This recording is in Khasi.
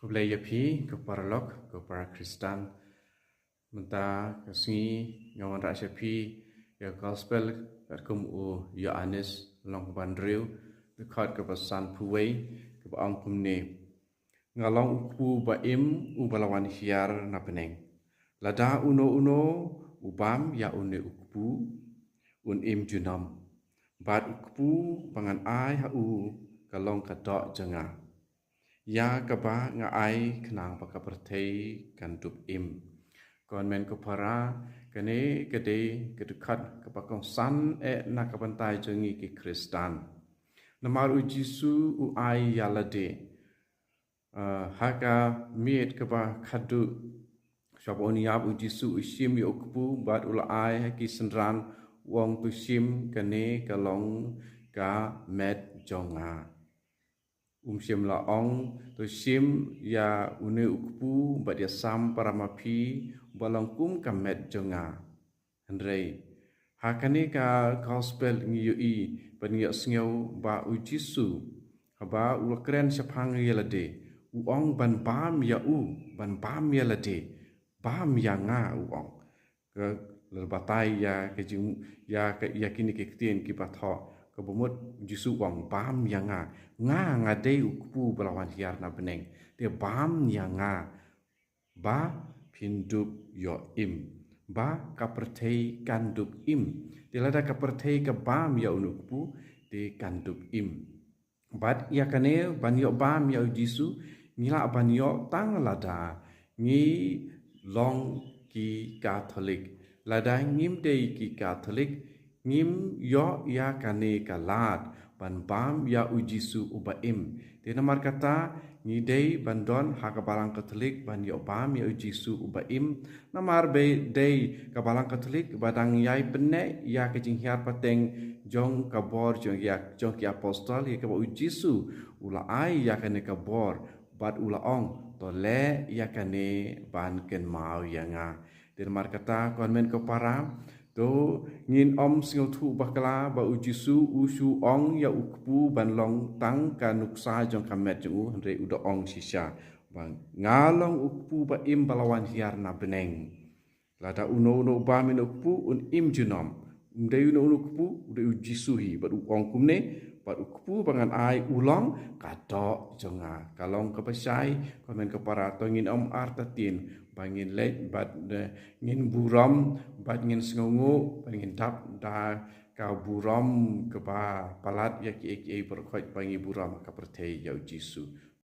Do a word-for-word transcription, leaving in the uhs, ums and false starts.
Khublei ïa phi, ko paralok, ko para Khristan. Mynta ka sngi nga wanrah sha phi ïa ka gospel katkum u Ïoannis lynnong ba hynriew, dkhot kaba sanphew wei, kaba ong kumne: Nga long u kpu ba im, uba la wan hiar na bneng. Lada uno uno u bam ïa une u kpu, un im junom. Bad u kpu ba ngan ai ha u ka long ka doh jong nga, ïa kaba nga ai khnang ba ka pyrthei kan dup im. Ko hynmen ko para, kane ka dei ka dkhot kaba kongsan eh na ka bynta jong ngi ki Khristan. Namar u Jisu u ai ïa lade, eh, ha ka miet kaba khatduh, shuwa ba un ïap, u Jisu u shim ïa u kpu bad u la ai ha ki synran, u ong: To shim, kane ka long ka met jong nga. Um shym la ong: To shim ïa une u kpu bad ïasam para ma phi, uba long kum ka met jong nga. Hynrei ha kane ka gospel ngi ïohi bad ngi ïohsngew ba u Jisu, haba u la kren shaphang ïa lade, u ong ban bam ïa u, ban bam ïa lade, bam ïa nga, u ong. Ka la batai ïa ka jing, ïa ka, ïa kine ki ktien kiba thoh, kaba mut u Jisu u ong: Bam ïa nga. Nga, nga dei u kpu ba la wan hiar na bneng. Te bam ïa nga, ba phin dup ïoh im, ba ka pyrthei kan dup im. Te lada ka pyrthei ka bam ïa une u kpu, te kan dup im. Bad ïa kane ban ïoh bam ïa u Jisu, ngi lah ban ïoh tang lada ngi long ki Katholik. Lada ngim dei ki Katholik, ngim ïoh ïa kane ka lad ban bam ïa u Jisu uba im. Te namar kata, ngi dei ban don ha ka Balang Katholik ban ïoh bam ïa u Jisu uba im. Namar ba dei ka Balang Katholik ba dang ïai pynneh ïa ka jinghiar pateng jong ka bor jong ïa, jong ki apostol, ïa kaba u Jisu u la ai ïa kane ka bor bad u la ong: To leh ïa kane ban kynmaw ïa nga. Te namar kata, ko hynmen ko para, to ngin ym sngewthuh bakla ba u Jisu u shu ong ïa u kpu ban long tang ka nuksa jong ka met jong u, hynrei u da ong shisha ba: Nga long u kpu ba im ba la wan hiar na bneng. Lada uno uno u bam ïa une u kpu, un im junom. Um dei uno uno u kpu, u dei u Jisu hi. Bad u ong kumne: Bad u kpu ba ngan ai u long ka doh jong nga. Ka long kaba shai, ko hynmen ko para, to ngin ym artatien ba ngin leit bad, eh, ngin burom bad ngin sngewnguh bad ngin dap da ka burom kaba palat ïa kiei kiei baroh khoit ba ngi burom ha ka pyrthei ïa u Jisu.